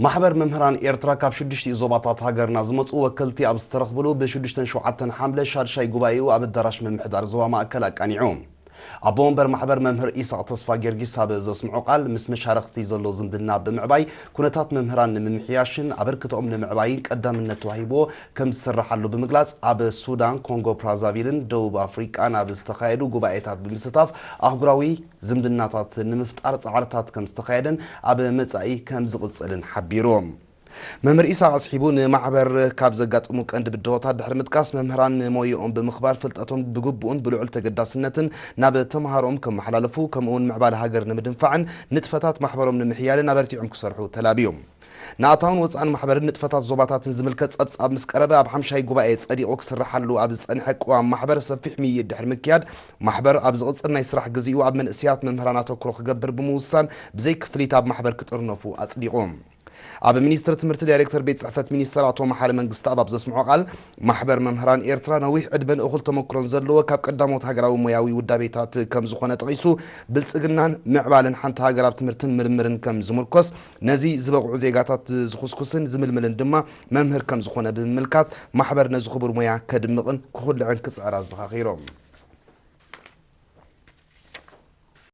ማሕበር መምህራን ኤርትራ ካብ ሽዱሽቲኡ ዞባታት ሃገርና ዝመጹ ወከልቲ ኣብ ዝተረኽብሉ ብ6ን 7ን ሓምለ ሻድሻይ ጉባኤኡ ኣብ ኣዳራሽ ምምሕዳር ዞባ ማእከል ኣቃኒዑ። ኣቦ ወንበር ማሕበር መምህር ኢሳቕ ተስፋ ጊዮርጊስ ኣብ ዘስምዖ ቃል፣ ምስ መሻርኽቲ ዘሎ ዝምድና ብምዕባይ፣ ኩነታት መምህራን ንምምሕያሽን ኣበርክቶኦም ንምዕባይን ቀዳምነት ተዋሂብዎ ከም ዝስርሓሉ ብምግላጽ፣ ኣብ ሱዳን፣ ኮንጎ ብራዛቪልን ደቡብ ኣፍሪቃን ኣብ ዝተኻየዱ ጉባኤታት ብምስታፍ ኣህጉራዊ ዝምድናታት ንምፍጣር ጻዕርታት ከም ዝተኻየደን ኣብ መጻኢ ከም ዝቕጽልን ሓቢሩ። መምህር ኢሳቕ ኣስሒቡ፣ ንማሕበር ካብ ዘጋጥሙ ቀንዲ ብድሆታት ድሕሪ ምጥቃስ፣ መምህራን ንሞይኦም ብምኽባር፣ ፍልጠቶም ብግቡእን ብልዑል ተገዳስነትን ናብ ተምሃሮኦም ከመሓላለፉ፣ ከምኡውን ምዕባለ ሃገር ንምድንፋዕን ንጥፈታት ማሕበሮም ንምሕያልን ኣበርቲዖም ክሰርሑ ተላብዩ። ንኣታውን ወጻእን ማሕበርን ንጥፈታት ዞባታትን ዝምልከት ጸብጻብ ምስ ቀረበ፣ ኣብ ሓምሻይ ጉባኤ ጸዲቑ ክስርሓሉ ኣብ ዝጸንሐ ቅዋም ማሕበር ሰፊሕ ምይይጥ ድሕሪ ምክያድ፣ ማሕበር ኣብ ዝቕጽል ናይ ስራሕ ግዜኡ ኣብ መንእሰያት መምህራን ኣተኩሮ ክገብር ብምውሳን፣ ብዘይ ክፍሊት ኣብ ማሕበር ክጥርነፉ ኣጽዲቑ። ኣብ ሚኒስትሪ ትምህርቲ ዳይሬክተር ቤት ጽሕፈት ሚኒስተር ኣቶ መሓሪ መንግስተኣብ ኣብ ዘስምዖ ቃል፣ ማሕበር መምህራን ኤርትራ ነዊሕ ዕድመን እኹል ተመክሮን ዘለዎ ካብ ቀዳሞት ሃገራዊ ሞያዊ ውዳቤታት ከም ዝኾነ ጠቒሱ፣ ብልጽግናን ምዕባለን ሓንቲ ሃገር ኣብ ትምህርትን ምርምርን ከም ዝምርኮስ፣ ነዚ ዝበቕዑ ዜጋታት ዝኹስኩስን ዝምልምልን ድማ መምህር ከም ዝኾነ ብምምልካት፣ ማሕበር ነዚ ክቡር ሞያ ከድምቕን ክኹልዕን ክጽዕር ኣዘኻኺሮም።